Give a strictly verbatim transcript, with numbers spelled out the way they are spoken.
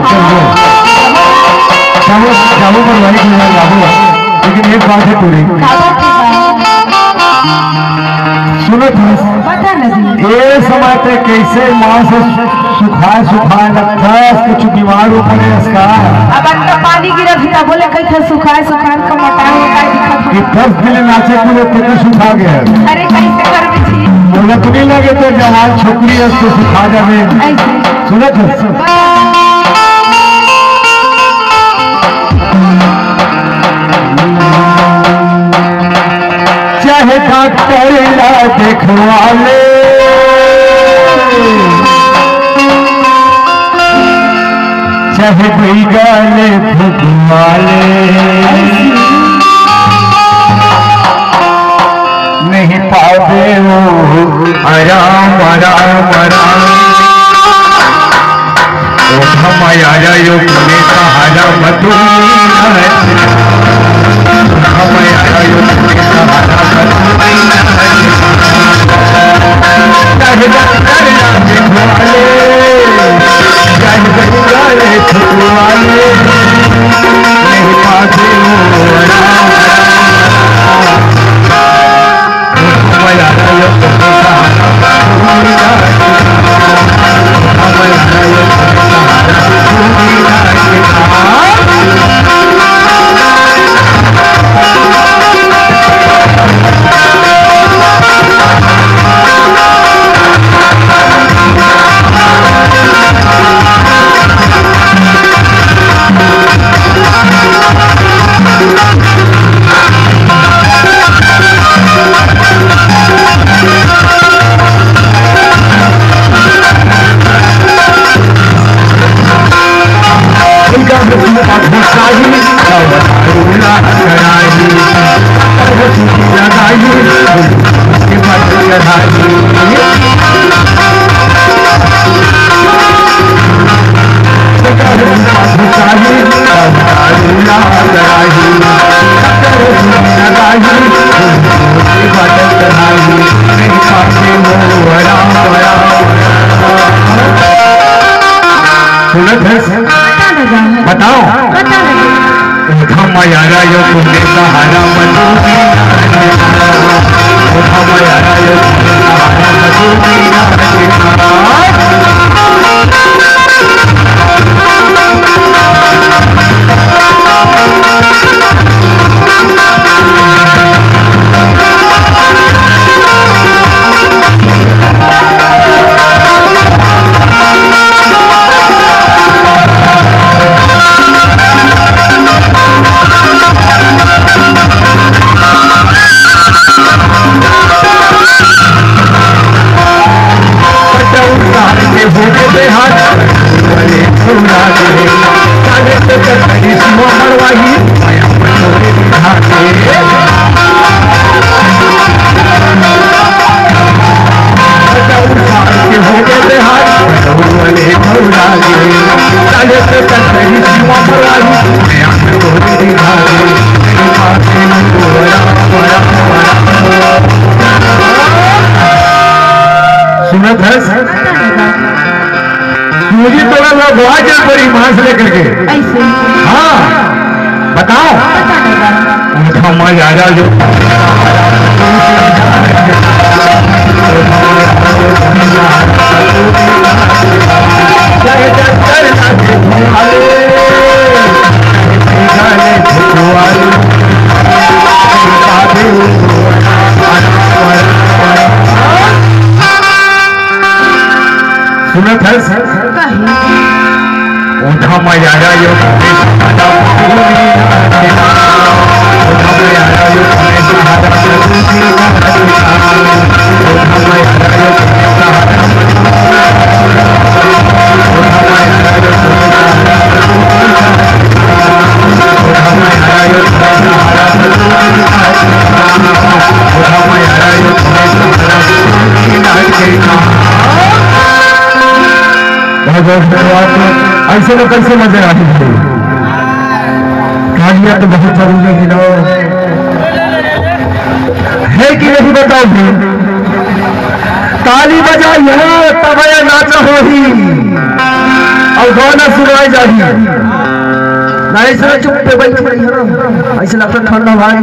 जाबो, जाबो, जाबो, पर भाई, कोई बात जाबो। लेकिन एक बात है पूरी। सुनो थस। बता ना जी। ए समय ते कैसे माँ से सुखाए, सुखाए लगता है, कुछ बीमार हो पड़े इसका। अब अंदर पानी गिरा था, बोले, कैसे सुखाए, सुखाए का मोटा होता है, दिखा था। कि दस दिन नाचे कूदे, तेरे सुखा गया। अरे, कैसे कर भी थी? बोला, तुम्हें लगे तो जवान छोकरी है, तो सुखा जावे। ऐसे। सुनत हस? चाहे डॉक्टर ला देखवा ले, चाहे बैगा ले फुकवा ले, नहीं पावे वो आराम, आराम, आराम। ओ हमारा यो पुणे सहारा मधुमती नाच। हमारा यो पुणे सहारा मधुमती नाच। चाहे डॉक्टर या देखवाले, चाहे बंगाले छुपवाले, नहीं पाते वो आराम। सुनत हस? बता ना जाऊं। बताओ। बता ना जाऊं। उठा मयारा यो पुण्य सहारा मधुरी नाच। उठा मयारा यो पुण्य सहारा मधुरी नाच। सुनत हस? पूरी तोरा लगवा के बड़ी मांस लेकर के। ऐसे। हाँ, बताओ। पता नहीं बा। उठा मयारा यो। सुनत हस? कहीं। उठा मयारा यो। बहुत बहुत धन्यवाद। ऐसे में कैसे मजे आते हैं? तालियां तो बहुत जरूरी है ना, है कि नहीं बताओ भी? ताली बजाइए तब ये नाच होही। गाना सुनाए जाही। नहीं सुना, चुप पे बैठ रही है ना, ऐसे लगता ठंडा भाई।